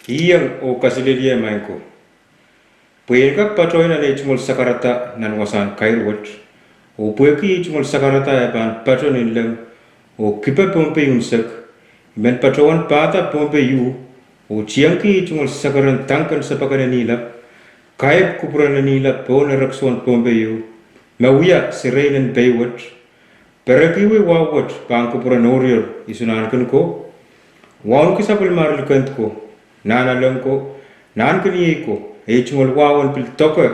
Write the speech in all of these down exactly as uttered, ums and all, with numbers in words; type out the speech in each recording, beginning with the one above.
Kiheng oh kaselehlie maing ko, pwe I en kak patohwan ei tungoal sakarada nan wasahn kair wet, oh pwehki ei tungoal sakarada e pahn pato ninleng oh kipe Pohnpei unsek, I men patohwan pahda Pohnpei U oh tiengki ei tungoal sakaradahn dangken sapakene nilap, kaep kupwuren nilap pohn erekiso en Pohnpei U, me wia serein en pei wet, perekihwei wahu wet pahn kupwuren Oreor Isu Nahnken ko, wauneki sapwellimar likend ko, nahnalek ko, nahnkeniei ko, ei tungoal wahu en pil doke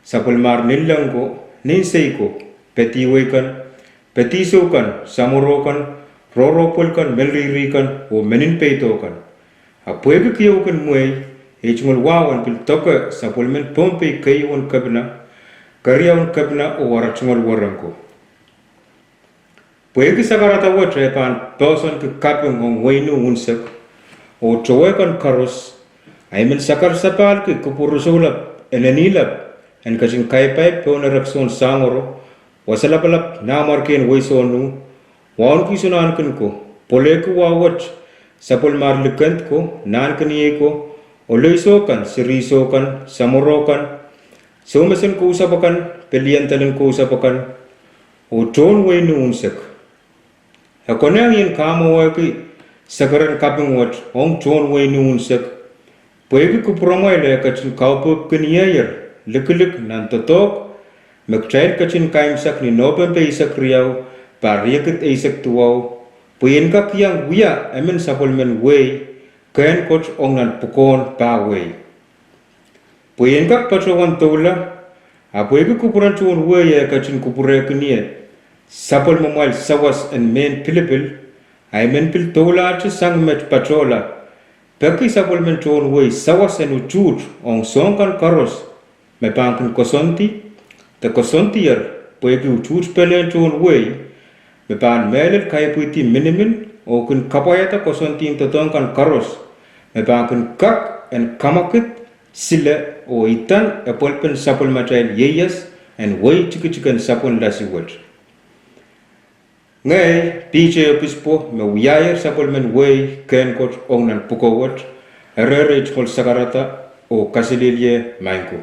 sapwellimar ninleng ko, ninsei ko, pedihwei kan, pedihsou kan, samworo kan, rohrohpwel kan, menrihri kan, oh menin peido kan. A pwehki keieu kin mwehi, ei tungoal wahu en pil doke sapwellimen Pohnpei keieu en kepina, keriaun kepina oh ara tungoal weren ko. Pwehki sakarada wet e pahn poahsoanki kaping ong wehin U unsek oh towe kan koaros, a I men sakarasapahlki kupwur rosohlap en nilap en ketin kaepaep pohn erekiso en Sangoro, Wasalapalap, Nanmwarkien Weisou, wauneki Isu Nahnken ko, pwelehki wahu wet sapwellimar likend ko, nahnkeniei ko, oleisou kan, sirihsou kan, samworo kan, soumesen kousapw akan, pelian dalen kousapw akan, oh tohn wehin U unsek. E konehng I en kamwohwehki sekeren kaping wet ong tohn wehin U unsek, pwehki kupwuramwail e ketin kaupwukihkinieier likilik nan doadoahk me kitail ketin kaimwisekihla ni Nopempe eisek riau, pahr riekid eisek duwau, pwe I en kak iang wia emen sapwellimen wehi kehn kot ong nan pwukoahn pahwei. Pwe I en kak patohwan doula, a pwehki kupwuren tohn wehi e ketin kupwurehkinie sapwellimamwail sawas en mehn pilipil, a I men pil doulahte sang met patohla peki sapwellimen tohn wehi sawas en utuht ong soahng kan koaros me pahn kin koasoandi de koasoandier, pwehki utuht pelehn tohn wehi me pahn mehlel kaipwihdi minimin oh kin kapwaiada koasoandihn doadoahk kan koaros me pahn kin kak en kamwakid, sile, oh idan epwelpen sapwellimatail ieias en wehi tikitik en sapwen lasi wet. Ngehi, Piter Epispo, me wiahier sapwellimen wehi kehn kot ong nan pwukoah wet, erehr ei tungoal sakarada oh kaselehlie maing ko.